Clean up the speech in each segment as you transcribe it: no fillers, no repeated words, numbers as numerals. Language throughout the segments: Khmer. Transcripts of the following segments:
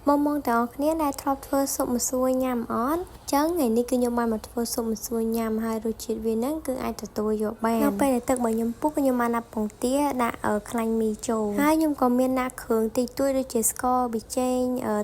បងបងទាំងអស់គ្នាដែលធ្លាប់ធ្វើស៊ុបម្សួរញ៉ាំអត់ចឹងថ្ងៃនេះគឺខ្ញុំបានមកធ្វើស៊ុបម្សួរញ៉ាំហើយរសជាតិវាហ្នឹងគឺអាចទទួលយកបាននៅពេលដែលទឹករបស់ខ្ញុំពុះខ្ញុំបានដាក់ពងទាដាក់ខ្លាញ់មីចូលហើយខ្ញុំក៏មានដាក់គ្រឿងតិចតួចដូចជាស្ករប៊ីចេង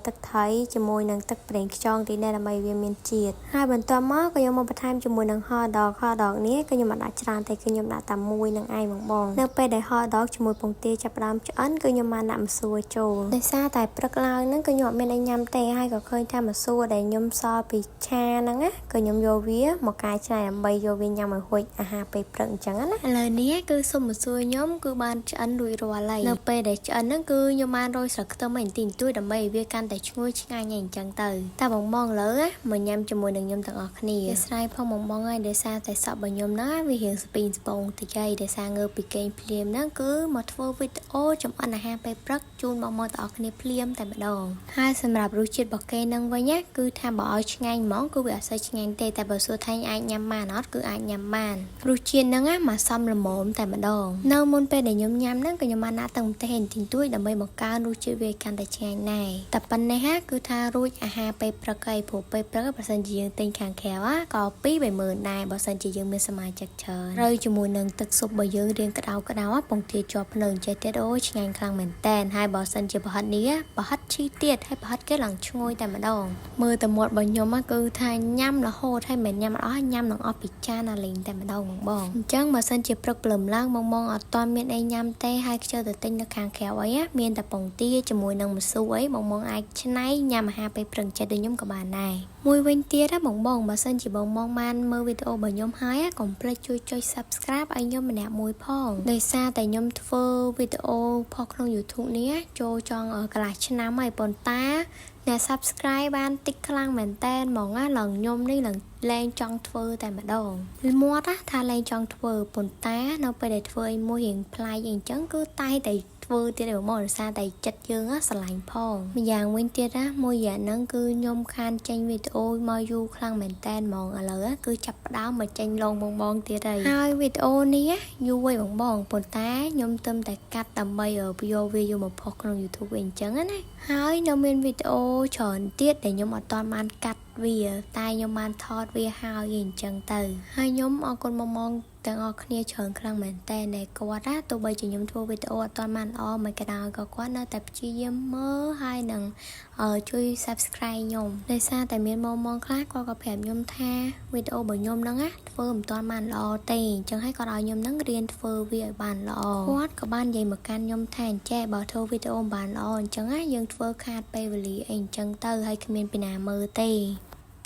ទឹកត្រីជាមួយនឹងទឹកប្រេងខ្យងទីនេះដើម្បីវាមានជាតិហើយបន្ទាប់មកក៏ខ្ញុំមកបន្ថែមជាមួយនឹង hot dog hot dog នេះគឺខ្ញុំអត់ដាក់ច្រើនទេគឺខ្ញុំដាក់តែមួយនឹងឯងបងបងនៅពេលដែល hot dog ជាមួយពងទាចាប់ផ្ដើមឆ្អិនគឺខ្ញុំបានដាក់ម្សួរចូលដោយសារតែព្រឹកឡើងហ្នឹងគឺខ្ញុំអត់មានអីញ៉ាំទេហើយក៏ឃើញថាម្សួរដែលខ្ញុំសល់ពីឆាហ្នឹងណាក៏ខ្ញុំយកវាមកកែច្នៃដើម្បីយកវាញ៉ាំឲ្យហួចអាហារពេលព្រឹកអញ្ចឹងណាឥឡូវនេះគឺស៊ុបម្សួរខ្ញុំគឺបានឆ្អិនរួចរាល់ហើយនៅពេលដែលឆ្អិនហ្នឹងគឺខ្ញុំបានរោយស្លឹកខ្ទឹមឲ្យបន្តិចបន្តួចដើម្បីឲ្យវាកាន់តែឈ្ងុយឆ្ងាញ់អីអញ្ចឹងទៅតែបងបងឥឡូវណាមកញ៉ាំជាមួយនឹងខ្ញុំទាំងអស់គ្នាស្រ័យផងបងបងហើយដោយសារតែសក់របស់ខ្ញុំណាវារៀងស្ពីងស្ពងតិចហើយដោយសារងើបពីគេងភ្លាមហ្នឹងគឺមកធ្វើវីដេអូចំអិនអាហារពេលព្រឹកជូនបងបងទាំងអស់គ្នាភ្លាមតែម្ដងហើយសម្រាប់រសជាតិរបស់គេនឹងវិញណាគឺថាបើឲ្យឆ្ងាញ់ហ្មងគឺវាអត់សូវឆ្ងាញ់ទេតែបើសួរថាអាចញ៉ាំបានអត់គឺអាចញ៉ាំបានរសជាតិហ្នឹងណាមកសមល្មមតែម្ដងនៅមុនពេលដែលខ្ញុំញ៉ាំហ្នឹងក៏ខ្ញុំបានដាក់ទឹកម្ទេសបន្តិចតួចដើម្បីបង្កើនរសជាតិវាកាន់តែឆ្ងាញ់ដែរតែប៉ុណ្ណេះហាគឺថារួចអាហារពេលព្រឹកហើយព្រោះពេលព្រឹកបើសិនជាយើងទិញខាងក្រៅក៏2 3ម៉ឺនដែរបើសិនជាយើងមានសមាជិកច្រើនត្រូវជាមួយនឹងទឹកស៊ុបរបស់យើងរៀងក្តៅក្តៅពងទាជាប់ភ្លើងចេះទៀតអូឆ្ងាញ់ខ្លាំងមែនតែនហើយបើសិនជាប្រហិតនេះប្រហិតឈីទៀតហើយប្រហិតគេឡើងឈ្ងុយតែម្ដងមើលតែមាត់របស់ខ្ញុំគឺថាញ៉ាំរហូតហើយមិនញ៉ាំអត់អស់ញ៉ាំនឹងអស់ពីចានណាលេងតែម្ដងបងបងអញ្ចឹងបើសិនជាព្រឹកព្រលឹមឡើងបងបងអត់ទាន់មានអីញ៉ាំទេហើយខ្ជិលទៅទិញនៅខាងក្រៅអីមានតែពងទាជាមួយនឹងម្ស៊ូអីបងបងអាចច្នៃញ៉ាំអាហារពេលព្រឹកចិត្តដូចខ្ញុំក៏បានដែរមួយវិញទៀតណាបងបងបើសិនជាបងបងបានមើលវីដេអូរបស់ខ្ញុំហើយកុំភ្លេចជួយចុច Subscribe ឲ្យខ្ញុំម្នាក់មួយផងដោយសារតែខ្ញុំធ្វើវីដេអូផុសក្នុង YouTube នេះចូលចង់កន្លះឆ្នាំហើយប៉ុន្តែអ្នក Subscribe បានតិចខ្លាំងមែនតែនហ្មងណាឡើងខ្ញុំនេះឡើងលែងចង់ធ្វើតែម្ដងមាត់ណាថាលែងចង់ធ្វើប៉ុន្តែនៅពេលដែលធ្វើអីមួយរៀងប្លែកអីអញ្ចឹងគឺតែតែធ្វើទៀតឯងមកដោយសារតែចិត្តយើងស្រឡាញ់ផងម្យ៉ាងវិញទៀតណាមួយរយៈហ្នឹងគឺខ្ញុំខានចេញវីដេអូមកយូរខ្លាំងមែនតែនហ្មងឥឡូវគឺចាប់ផ្ដើមមកចេញលងបងបងទៀតហើយហើយវីដេអូនេះយូរហើយបងបងប៉ុន្តែខ្ញុំទើបតែកាត់ដើម្បីយកវាយកមកផុសក្នុង YouTube វិញអញ្ចឹងណាហើយនៅមានវីដេអូច្រើនទៀតដែលខ្ញុំអត់ទាន់បានកាត់វាតែខ្ញុំបានថតវាហើយអញ្ចឹងទៅហើយខ្ញុំអរគុណបងបងទាំងអស់គ្នាច្រើនខ្លាំងមែនតើដែលគាត់ណាទោះបីជាខ្ញុំធ្វើវីដេអូអត់ទាន់បានល្អមិនក៏ដោយក៏គាត់នៅតែព្យាយាមមើលហើយនឹងជួយ Subscribe ខ្ញុំដោយសារតែមានបងបងខ្លះគាត់ក៏ប្រាប់ខ្ញុំថាវីដេអូរបស់ខ្ញុំហ្នឹងណាធ្វើមិនទាន់បានល្អទេអញ្ចឹងហើយគាត់ឲ្យខ្ញុំហ្នឹងរៀនធ្វើវាឲ្យបានល្អគាត់ក៏បាននិយាយមកកាន់ខ្ញុំថាអញ្ចេះបើធ្វើវីដេអូមិនបានល្អអញ្ចឹងណាយើងធ្វើខាតពេលវេលាអីអញ្ចឹងទៅហើយគ្មានពីណាមើលទេ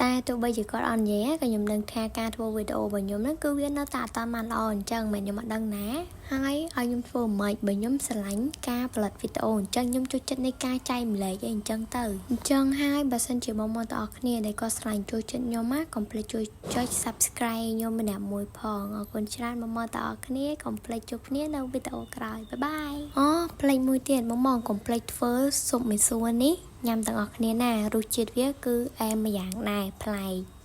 តែទោះបីជាគាត់អត់និយាយក៏ខ្ញុំដឹងថាការធ្វើវីដេអូរបស់ខ្ញុំហ្នឹងគឺវានៅតែអត់តាន់បានល្អអញ្ចឹងមិនខ្ញុំអត់ដឹងណាហើយឲ្យខ្ញុំធ្វើមិនបើខ្ញុំស្រឡាញ់ការផលិតវីដេអូអញ្ចឹងខ្ញុំចូលចិត្តនៃការចែកម្លែកអីអញ្ចឹងទៅអញ្ចឹងហើយបើសិនជាបងប្អូនទាំងអស់គ្នាដែលគាត់ស្រឡាញ់ចូលចិត្តខ្ញុំណាកុំភ្លេចជួយចុច Subscribe ខ្ញុំម្នាក់មួយផងអរគុណច្រើនបងប្អូនទាំងអស់គ្នាកុំភ្លេចជួបគ្នានៅវីដេអូក្រោយ bye bye អូភ្លេចមួយទៀតបងបងកុំភ្លេចធ្វើស៊ុបមីសួរនេះញ៉ាំទាំងអស់គ្នាណារសជាតិវាគឺអែមម្យ៉ាងដែរប្លែក។